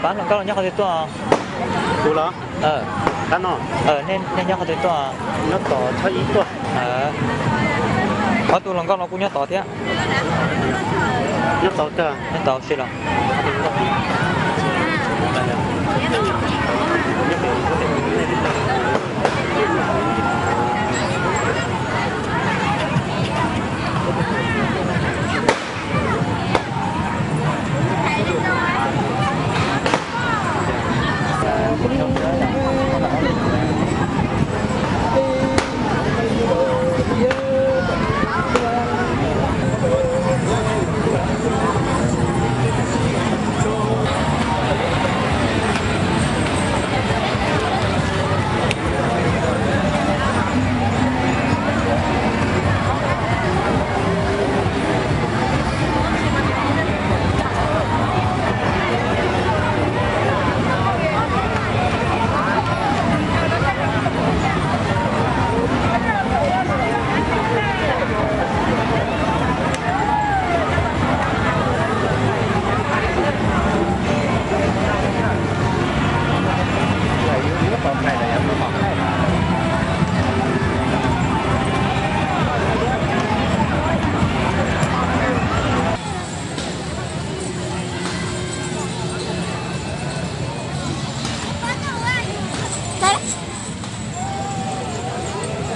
Pab hluas nkauj los nyob qhov twg tuaj? Kuv los? Tab no. Nej nyob qhov twg tuaj? Nyob tod, tshawb ib tuaj. Ob tug hluas nkauj no kuj nyob tod thiab. Nyob tod kawg. Nyob tod si los.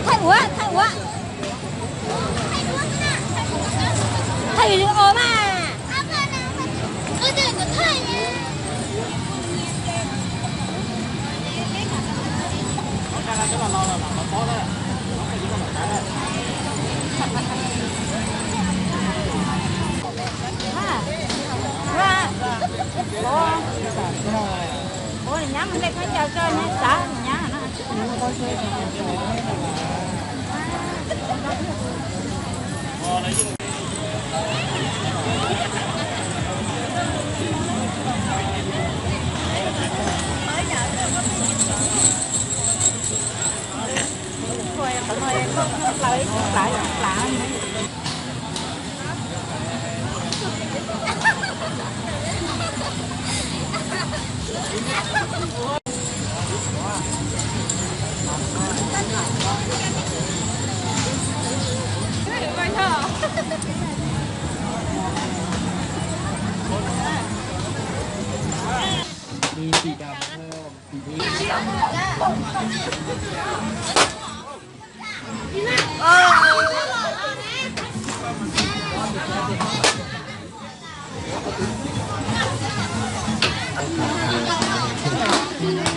Thaij ua, thaij ua. Thaij video mas. Ua nyab mus nqe khaub ncaws rau nyab xav nyab no.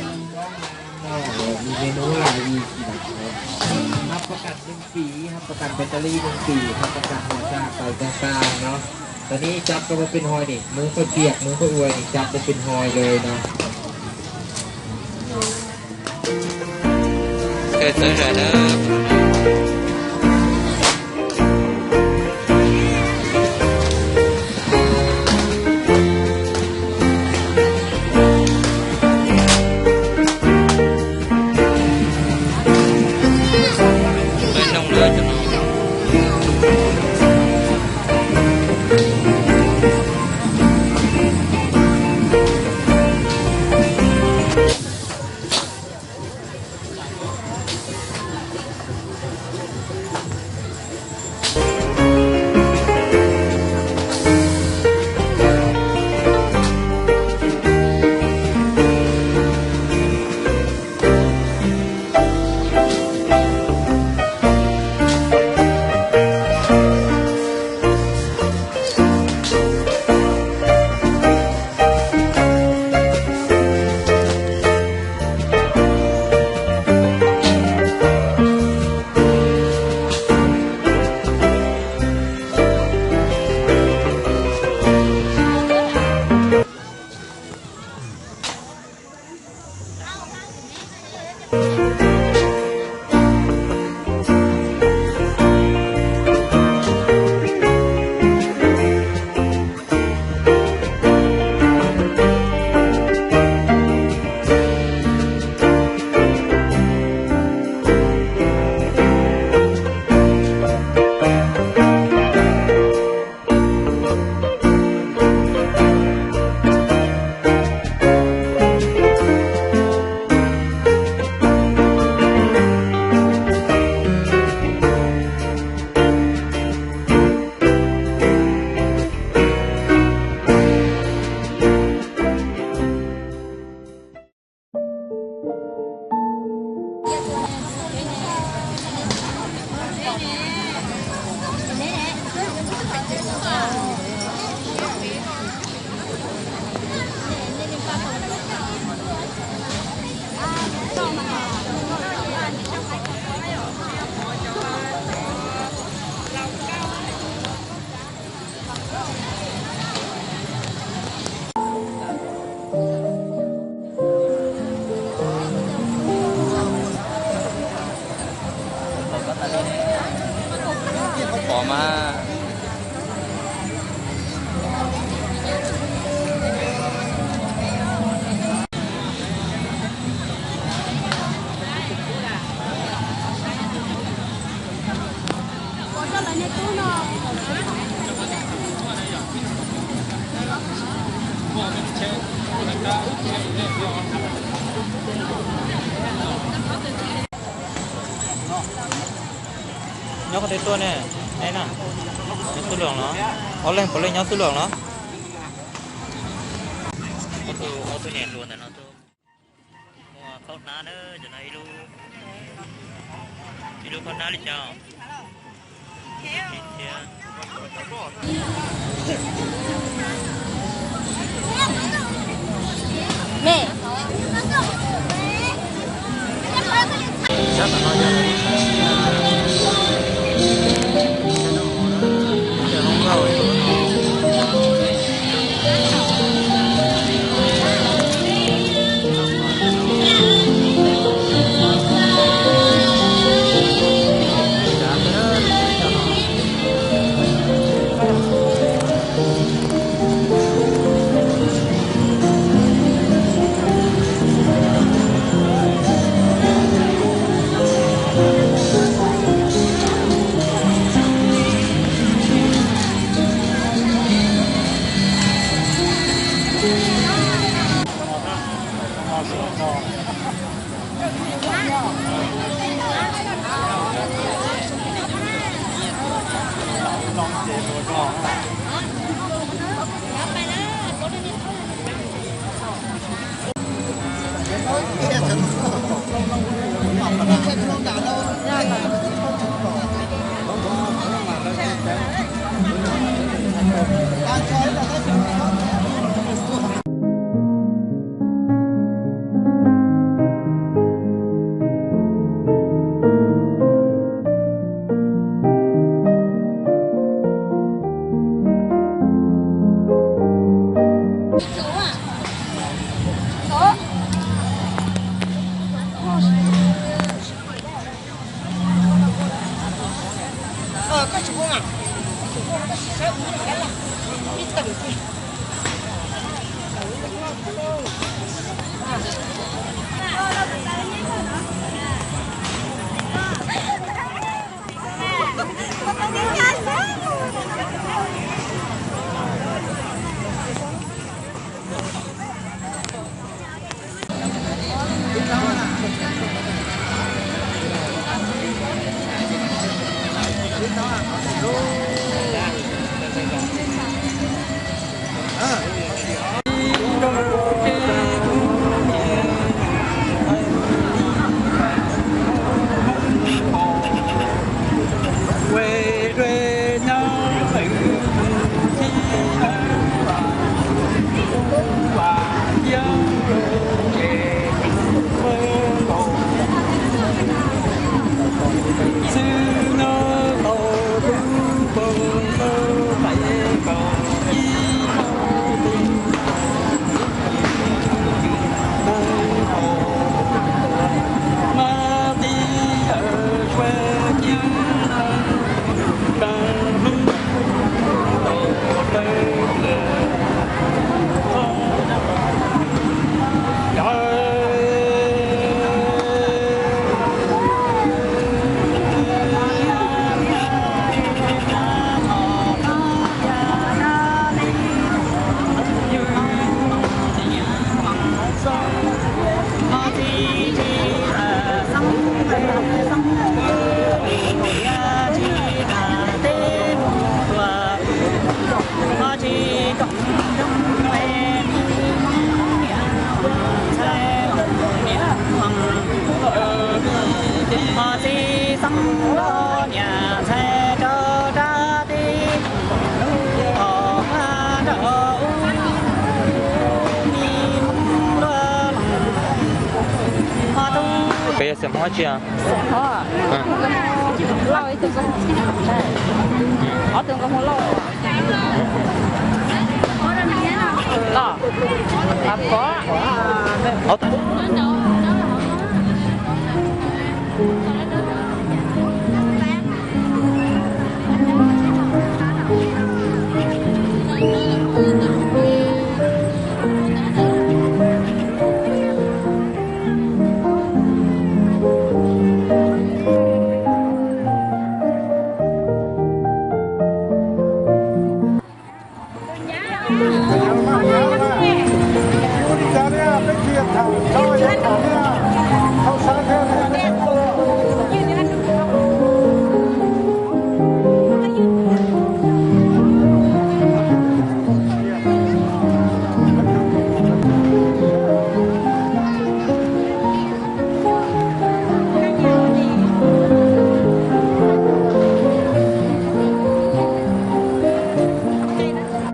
Ib hnub no, ua, mi me nub las yis tsis dam, hab pab kam neeg tsis, hab pab kam pes tas li neeg tsis, hab pab kam hua tsa taw tag tag no. Tam sim no cab koj pab pes hoi nim, mub pab piam, mub pab ua nim, cab koj pes hoi lawm no. Kawg txawv zam na. Pom mas. Nyob qhov twg tuaj ne? Neb na, nyob xub luam los? Ob leeg puav leej nyob xub luam los? Ob tug, ob tug niam hluas ntawm no tuaj mus khaub hnab na, cov no ib lub, ib lub khaub hnab li cas? Peb yog xeem Hmoob dab tsi? Xeem Hmoob, lauj, ib tug nkauj Hmoob, ob tug nkauj Hmoob lauj. Lauj, a pov.